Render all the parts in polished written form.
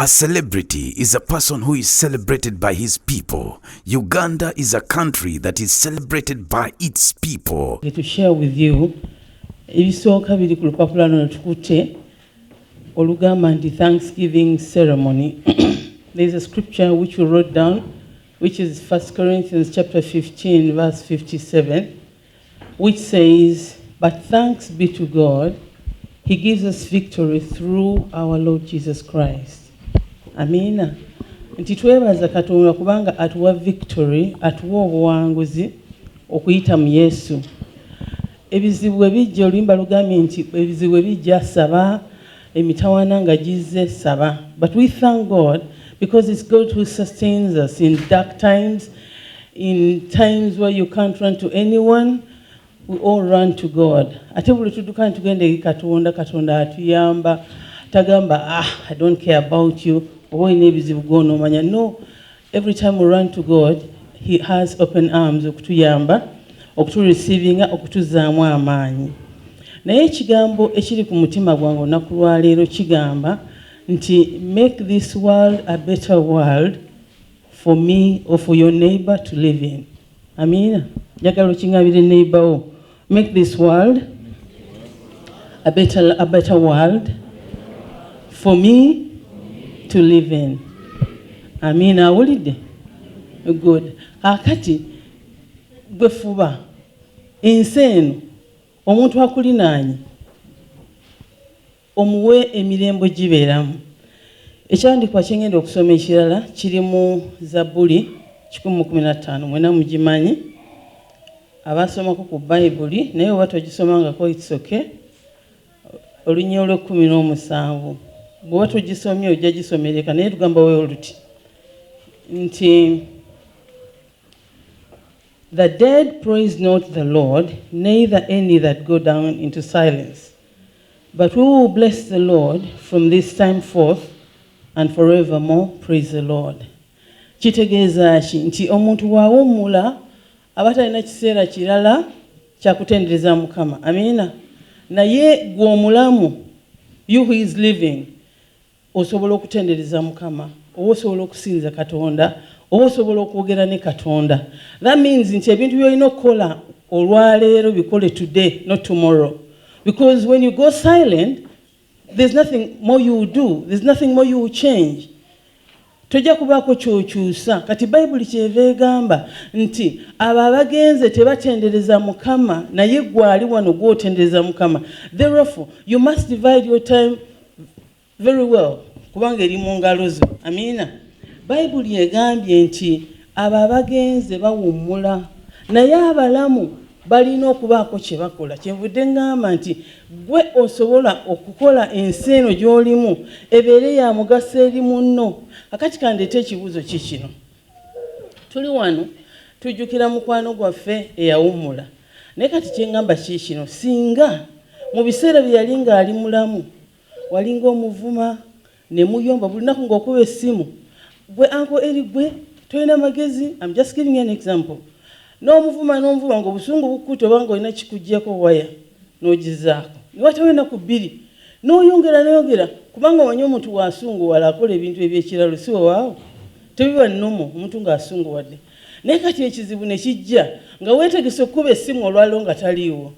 A celebrity is a person who is celebrated by his people. Uganda is a country that is celebrated by its people. To share with you ebisooka biri ku lupapula luno tukutte olugamba nti Thanksgiving ceremony. There is a scripture which we wrote down, which is 1 Corinthians chapter 15 verse 57, which says, "But thanks be to God, he gives us victory through our Lord Jesus Christ." Amiina. Nti twebaza Katonda kubanga atuwa victory, atuwa obuwanguzi okuyita mu Yesu. Ebizibu bwe bijja, oluyimba lugambye nti ebizibu bwe bijja saba, emitawaana nga gizze saba. But we thank God because it's God who sustains us in dark times, in times where you can't run to anyone, we all run to God. Ate buli tudduka ne tugenda eri Katonda, Katonda atuyamba. Tagamba, "Ah, I don't care about you, oba olina ebizibu gw'onoomanya." No, every time we run to God, he has open arms okutuyamba, okutureceivinga, okutuzaamu amaanyi. Naye ekigambo ekiri ku mutima gwange olunaku lwaleero kigamba nti make this world a better world for me or for your neighbor to live in. Amiina. Njagala okingabire neighbor wo. Make this world a better world for me to live in. Amiina. Awulidde? Good. Kaakati gwe fuba ensi eno omuntu akulinaanye omuwe emirembe gibeeramu. Ekyawandiikibwa kyengenda okusoma ekirala kiri mu Zabbuli 115. Mwena mugimanyi abasomako ku Bayibuli, naye oba togisomangako, it's okay. Olunya olw'e-17, bw'oba togisomye ojja gisomereka, naye tugamba we oluti nti, "The dead praise not the Lord, neither any that go down into silence. But we will bless the Lord from this time forth and forevermore. Praise the Lord." Kitegeeza ki? Nti omuntu bw'awummula aba talina kiseera kirala kyakutendereza Mukama. Amiina. Naye gwe omulamu, you who is living, osobola okutendereza Mukama, oba osobola okusinza Katonda, oba osobola okwogera ne Katonda. That means nti ebintu by'olina okukola olwaleero bikole today, not tomorrow, because when you go silent, there's nothing more you will do, there's nothing more you will change. Tojja kubaako kyokyusa. Kati Bayibuli kyeva egamba nti abo abagenze tebatendereza Mukama, naye gwe ali wano gwotendereza Mukama. Therefore you must divide your time very well, kubanga eri mu ngalo zo. Amiina. Bayibuli egambye nti abo abagenze bawummula, naye abalamu balina okubaako kye bakola. Kyenvudde ŋŋamba nti gwe osobola okukola ensi eno gy'olimu ebeere ya mugaso eri munno. Akati kandeete ekibuuzo kikino. Tuli wano tujjukira mukwano gwaffe eyawummula, naye kati kyeŋŋamba kiikino: singa mu biseera bye yali ng'ali mulamu walinga omuvuma ne muyomba buli lunaku ng'okuba essimu, "Gwe uncle eri, gwe tolina magezi," I'm just giving you an example, n'omuvuma n'omuvuma ng'obusungu bukkutte, oba ng'olina kikugyeko waya n'ogizaako, niwatawo ennaku 2 n'oyongera n'oyongera, kubanga omanyi omuntu bw'asunguwala akola ebintu ebyekiralo. Si wewaawo tebiba nnomo omuntu ng'asunguwadde. Naye kati ekizibu ne kijja nga weetegese okukuba essimu olwaliro nga taliiwo,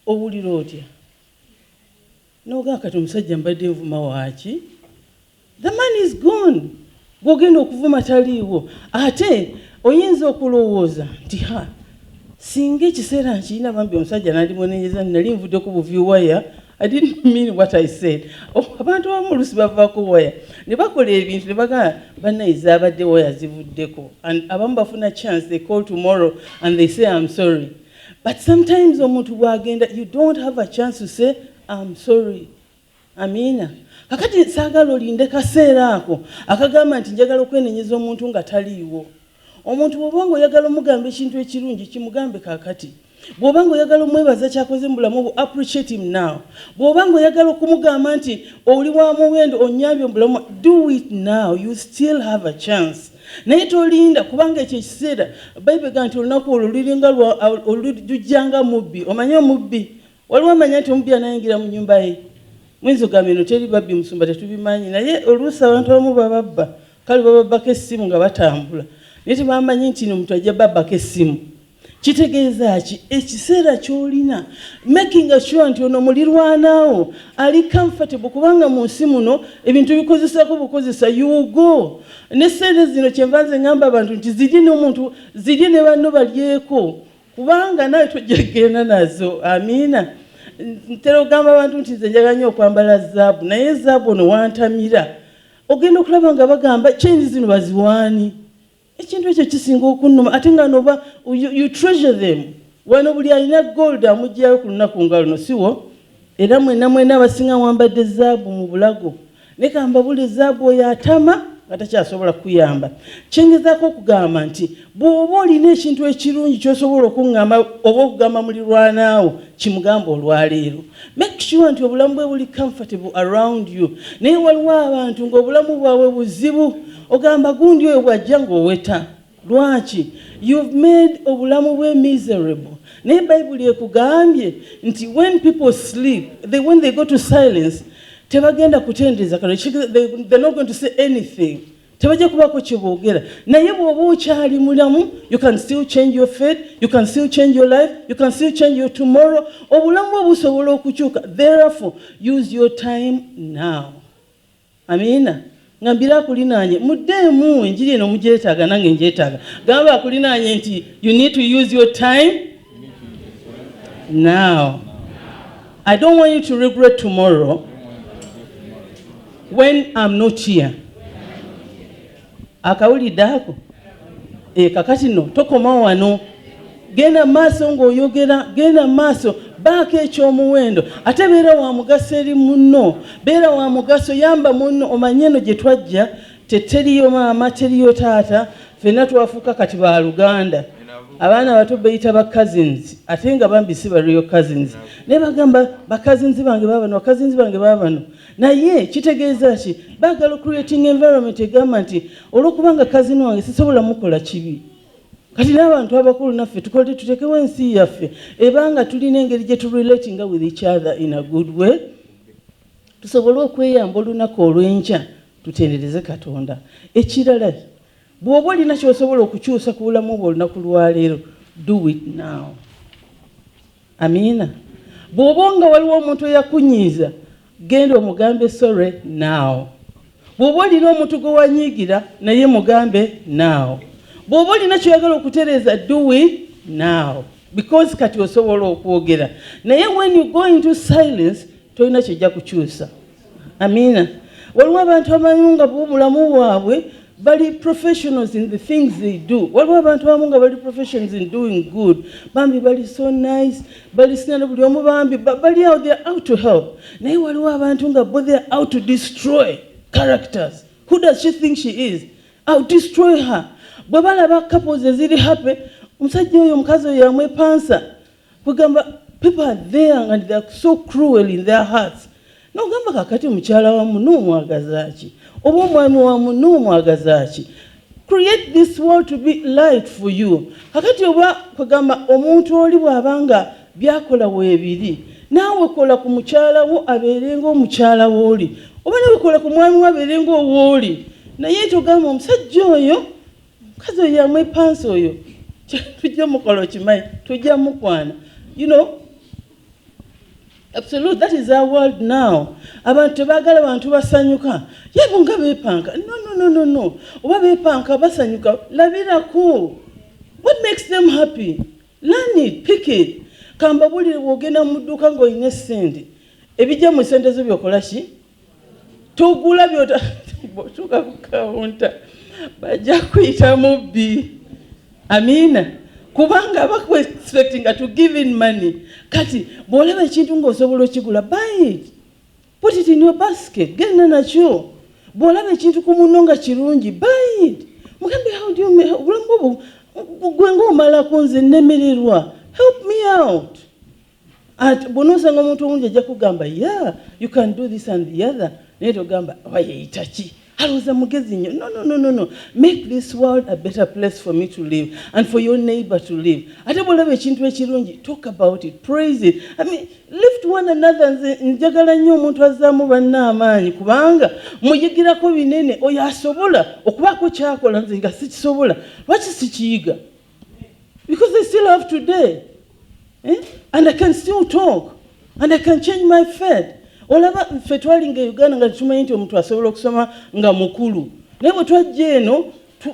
owulira otya? N'ogamba, "Kati omusajja mbadde nvuma waaki?" The man is gone. Gw'ogenda okuvuma taliiwo. Ate oyinza okulowooza nti, "Ha, singa ekiseera nkirina, bambi omusajja nandimunenyeza, nali nvuddeko buvi waya. I didn't mean what I said." Oh, abantu abamu oluusi bavaako waya ne bakola ebintu ne bagamba, "Bannaye, zaabadde waya zivuddeko." And abamu bafuna chance, they call tomorrow and they say, "I'm sorry." But sometimes omuntu bw'agenda, you don't have a chance to say, "I'm sorry." Amiina. Kakati saagala olinde kaseera ako akagamba nti njagala okwenenyeza omuntu nga taliiwo. Omuntu bw'oba nga oyagala omugamba ekintu ekirungi, kimugambe kaakati. Bw'oba nga oyagala omwebaza kyakoze mu bulamu bwo, appreciate him now. Bw'oba nga oyagala okumugamba nti oli wa muwendo, onyambye mu bulamu, do it now. You still have a chance. Naye tolinda, kubanga ekyo ekiseera, Bayibuli egamba nti olunaku olwo lulinga lujjanga mubbi. Omanye omubbi, waliwo amanya nti omubbi anayingira mu nyumba ye. Muyinza okugamba eno teri babbi, musumba, tetubimanyi, naye oluusi abantu abamu bababba. Kale bababbako essimu nga batambula, naye tebamanyi nti no omuntu ajja babbako essimu. Kitegeeza ki? Ekiseera ky'olina, making sure nti ono mulirwanaawo ali comfortable, kubanga mu nsi muno ebintu bikozesako bukozesa. Yugo ne sente zino, kyenva nze ngamba abantu nti zirye n'omuntu, zirye ne banno balyeko, kubanga nawe tojja kugenda nazo. Amiina. Ntera okugamba abantu nti nze njagala nnyo okwambala zaabu, naye zaabu ono wantamira. Ogenda okulaba nga bagamba chain zino baziwaani. Ekintu ekyo kisinga okunnuma, ate nga noba you treasure them. Wano buli alina gold amugjayo ku lunaku nga luno, siwo? Era mwena mwena abasinga mwambadde zaabu mu bulago, naye kamba buli zaabu oyo atama nga takyasobola kuyamba. Kyengezaako okugamba nti bw'oba olina ekintu ekirungi ky'osobola okuŋŋamba oba okugamba mulirwanaawo, kimugamba olwaleero. Make sure nti obulamu bwe buli comfortable around you. Naye waliwo abantu ng'obulamu bwabwe buzibu, ogamba gundi oyo bw'ajja ng'oweta. Lwaki? You've made obulamu bwe miserable. Naye Bayibuli ekugambye nti when people sleep, when they go to silence, tebagenda kutendereza kano. They're not going to say anything, tebajja kubaako kyeboogera. Naye bw'oba okyali mulamu, you can still change your fate, you can still change your life, you can still change your tomorrow. Obulamu bwe busobola okukyuka. Therefore, use your time now. Amiina. Ngambira akulinaanye, muddeemu enjiri eno mugyetaaga, nange ngyetaaga. Gamba akulinaanye nti you need to use your time now. I don't want you to regret tomorrow when I'm not here. Akawulidde ako? E, kakati nno tokoma wano, genda maaso ng'oyogera, genda maaso, baako ekyomuwendo, ate beera wa mugaso eri munno, beera wa mugaso, yamba munno. Omanye eno gye twajja teteriyo maama, teriyo taata, ffenna twafuuka kati baluganda. Abaana bato beyita ba cousins, ate nga bambi si ba real cousins, naye bagamba ba cousins bange babano, ba cousins bange babano. Naye kitegeeza ki? Baagala creating environment egamba nti olwokubanga cousin wange sisobola mukola kibi. Kati n'abantu abakulu naffe tukole, tutekewo ensi yaffe ebanga tulina engeri gye turelatinga with each other in a good way, tusobole okweyamba olunaku olw'enkya tutendereze Katonda. Ekirala, bw'oba olina ky'osobola okukyusa ku bulamu bwe olunaku lwaleero, do it now. Amiina. Bw'oba nga waliwo omuntu eyakunyiiza, genda omugambe sorry now. Bw'oba olina omuntu gwe wanyiigira naye, mugambe now. Bw'oba olina kyoyagala okutereeza, do it now, because kati osobola okwogera. Naye when you go into silence, tolina kijja kukyusa. Amiina. Waliwo abantu abamu nga bobulamu bwabwe bali professionals in the things they do. Waliwo abantu abamu nga bali professionals in doing good. Bambi bali so nice, bali sinana buli omu, bambi bali out, they are out to help. Naye waliwo abantu nga bo they are out to destroy characters. Who does she think she is? I'll destroy her. Bwe balaba couples eziri happy, omusajja oyo, omukazi oyo yamwepansa. Kugamba people are there and they are so cruel in their hearts. Nogamba kakati omukyala wa muno omwagaza ki, oba omwami wa muno omwagaza ki? Create this world to be light for you. Kakati oba kwegamba omuntu oli bw'abanga byakola weebiri, naawe kola ku mukyala wo abeere ng'omukyala wooli, oba nawe kola ku mwami wo abeere ng'owooli. Naye togamba omusajja oyo, omukazi oyo yamwepansa oyo, tujja mukola, okimanyi tujja mukwana. Absolute, that is our world now. Abantu tebaagala bantu basanyuka. Yebo nga beepanka. No, no, no, no, no. Oba beepanka basanyuka, labirako. What makes them happy? Learn it, pick it. Kamba bulire, bw'ogenda mu dduuka ng'olina essente, ebijja mu ssente zo byokola ki? Togula byota bw'otuuka ku kawunta bajja kuyita mubbi. Amiina. Kubanga baku expectinga to give in money. Kati bw'olaba ekintu ng'osobola okigula, buy it, put it in your basket, genda nakyo. Bw'olaba ekintu ku munno nga kirungi, buy it, mugambe, "How do you obulamu bwo gwe ng'omalako, nze nnemererwa, help me out." Ati bw'onoosanga omuntu omulungi ajja kugamba, "Yeah, you can do this and the other." Naye togamba oba yeeyita ki. Alowooza mugezi nnyo. No, no, no, no, no. Make this world a better place for me to live and for your neighbor to live. Ate bw'olaba ekintu ekirungi, talk about it, praise it. I mean, lift one another. Nze njagala nnyo omuntu azzaamu banne amaanyi, kubanga muyigirako binene. Oyo asobola okubaako kyakola, nze nga sikisobola, lwaki sikiyiga? Because I still have today, eh? And I can still talk and I can change my fate. Olaba ffe twalinga e Uganda nga tetumanyi nti omuntu asobola okusoma nga mukulu, naye bwe twajja eno,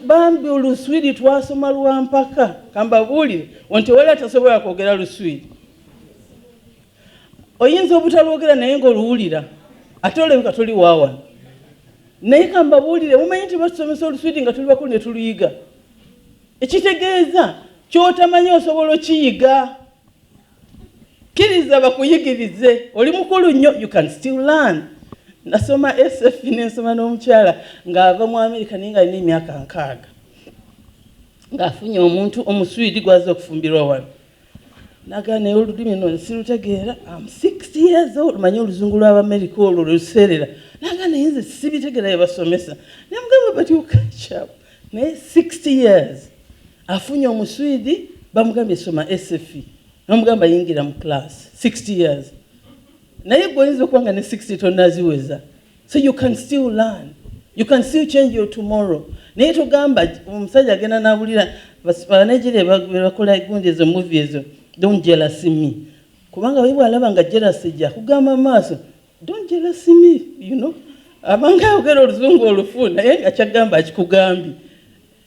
bambi, Oluswiri twasoma lwampaka. Kambabuulire nti wali atasobola kwogera Luswiri, oyinza obutalwogera naye ngaoluwulira, ate olabika toli waawano. Naye kambabuulire, mumanyi nti batusomesa Oluswiri nga tuli bakulu ne tuluyiga? Ekitegeeza kyotamanyi osobola okiyiga. Kkiriza bakuyigirize. Oli mukulu nnyo, you can still learn. Nasoma SFE, nensoma n'omukyala ng'ava mu Amerika, naye nga alina emyaka 60, ng'afunye omuntu Omuswidi gwaza okufumbirwa wano. Nagaa, naye olulimi no sirutegeera, am 60 years old, manyi oluzungu lw'Abamerika olwo luseerera. Nagaa, naye nze sibitegeera bye basomesa. Nemugamba, but you catch up. Naye 60 years afunye Omuswidi, bamugambye soma SFE, bamugamba yingira mu class, 60 years. Naye gwe oyinza okuba nga ne 60 tonaziweza. So you can still learn, you can still change your tomorrow. Naye togamba omusajja agenda nabulira Abanigeria bakola gundi ezo, movie ezo, "Don't jealous me," kubanga we bwalaba nga jealous ejja kugamba maaso, "Don't jealous me." Abanga ayogera oluzungu olufu, naye nga kyagamba akikugambye.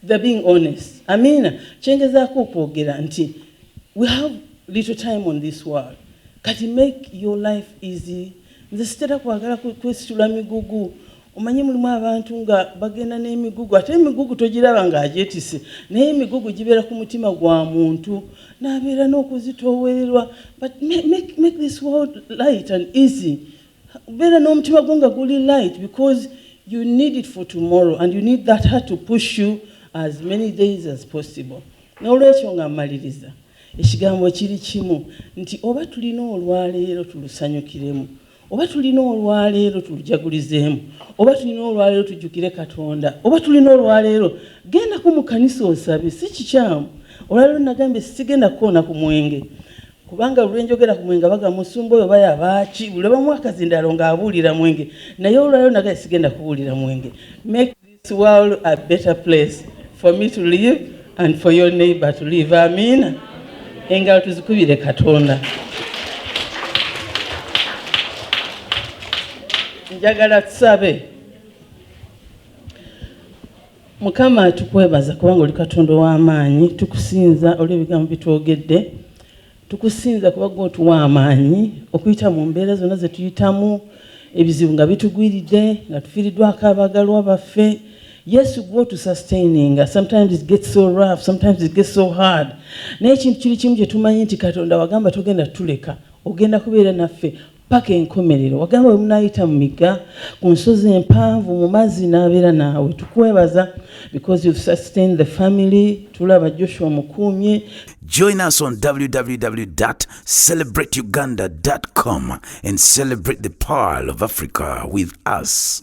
The being honest. Amina. Kyengezaako okwogera nti we have little time on this world. Kati make your life easy. Nze sitera kwagala kwesitula migugu. Omanyi mulimu abantu nga bagenda n'emigugu, ate emigugu togiraba ng'agyetise, naye emigugu gibeera ku mutima gwa muntu, n'abeera n'okuzitoowererwa. But make this world light and easy. Beera n'omutima gwo nga guli light, because you need it for tomorrow and you need that heart to push you as many days as possible. N'olwekyo nga mmaliriza, ekigambo kiri kimu nti oba tulina olwaleero tulusanyukiremu, oba tulina olwaleero tulujagulizeemu, oba tulina olwaleero tujjukire Katonda, oba tulina olwaleero gendako mu kanisa osabe, si kikyamu. Olwaleero nagambye sigenda kukoona ku mwenge, kubanga lwenjogera ku mwenge baga musumba oyo bayabaaki, buli bamu akazindalo ng'abuulira mwenge. Naye olwaleero nagambye sigenda kubuulira mwenge. Make this world a better place for me to live and for your neighbor to live. Amiina. Engalo tuzikubire Katonda. Njagala tusabe. Mukama, tukwebaza kubanga oli Katonda ow'amaanyi. Tukusinza olw'ebigambo bitwogedde. Tukusinza kuba gwe otuwa amaanyi okuyita mu mbeera zonna ze tuyitamu, ebizibu nga bitugwiridde, nga tufiiriddwako abaagalwa baffe. Yesu, gwe otusustaininga. Sometimes it gets so rough, sometimes it gets so hard, naye ekintu kiri kimu kye tumanyi nti Katonda wagamba togenda tuleka, ogenda kubeera naffe paka enkomerero. Wagamba bwe munaayita mu migga, ku nsozi empanvu, mu mazzi, n'abeera naawe. Tukwebaza because you've sustained the family. Tulaba Joshua mukuumye. Join us on www.celebrateuganda.com and celebrate the Pearl of Africa with us.